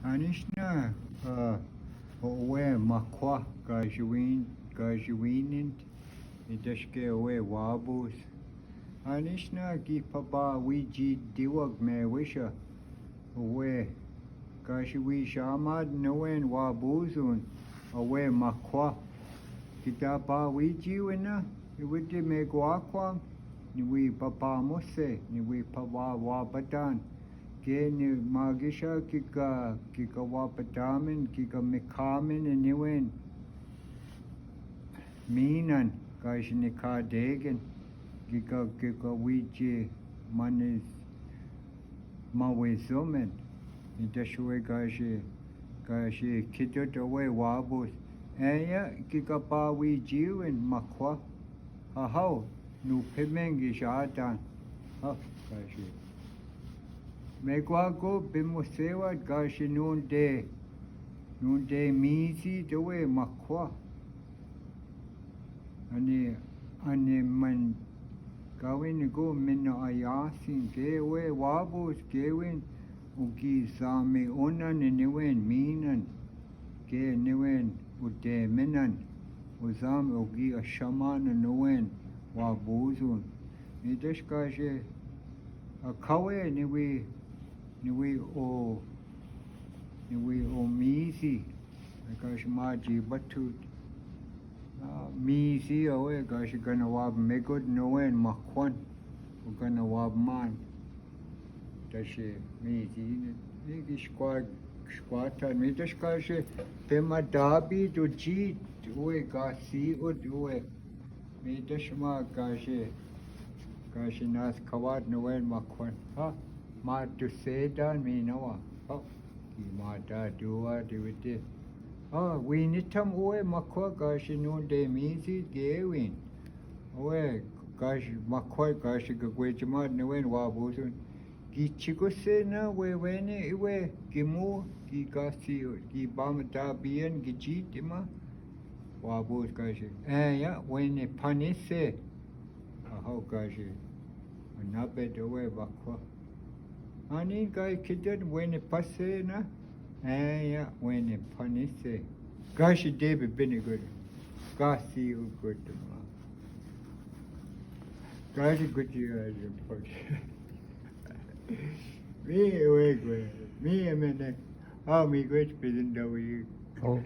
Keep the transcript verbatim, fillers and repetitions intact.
Anishi na, a, owe makhwa, ka siwin, ka siwinen, i dashke owe wabos. Anishi na ki pabawiji diwag me wisa. Owe, ka siwi siamad nowen waboson, owe makhwa. Ki ta pawiji wina, i witi me kwakwang, ni wi papamose, ni wi pawawapadan. Ke ni magisha kika, kika wapatamen, kika mikamen, ni wen. Minan, ka sinikadegen, kika, kika wiji manis, mawisomen. I dashwe ka si, ka si kidot owe wabos. Eya, kika pawiji wen makhwa. Hahaw, nu pemeng ki satan. Ha, ka si. Me kwako pemosewat ka si nunde, nunde misi towe makhwa. Ane, ane man kawin ko mena ayasin ke we wabos ke wen, o ki sami onan ne wen minan. Ke ne wen o demenan, o zam o ki a shaman ne wen waboson. Ni dashka si a kawe ni wi, ni wi o, ni wi o misi. Ka si maji batut. A, misi awe ka si gana wab megod ne wen makhwan. O gana wab man. Dashi misi ni, ni ki skwa, skwatan. Mi dashka si pemadabi do jit. Uwe ka si ud uwe. Mi dashma ka si, ka si nas kawad ne wen makhwan. Ha, ma do sedan mi nawa. Ha, ki mada dua di witi. Ha, winitam uwe makhwa ka si nunde misi gewin. Uwe ka si makhwa ka si gagwe jimad ne wen waboson. Ki chikose na wewene iwe, ki mu, ki kasi, ki bamadabian, ki jitima. Wabos ka si. Eya, wene panise. Ahaw ka si. Anaped owe bakwa. Anin ka i kidan wene pase na. Eya, wene panise. Ka si debe bene good. Ka si u good ma. Ka si good ya. Mi ewe gwe, mi emene. A, mi gwe ti pidin dawi. O.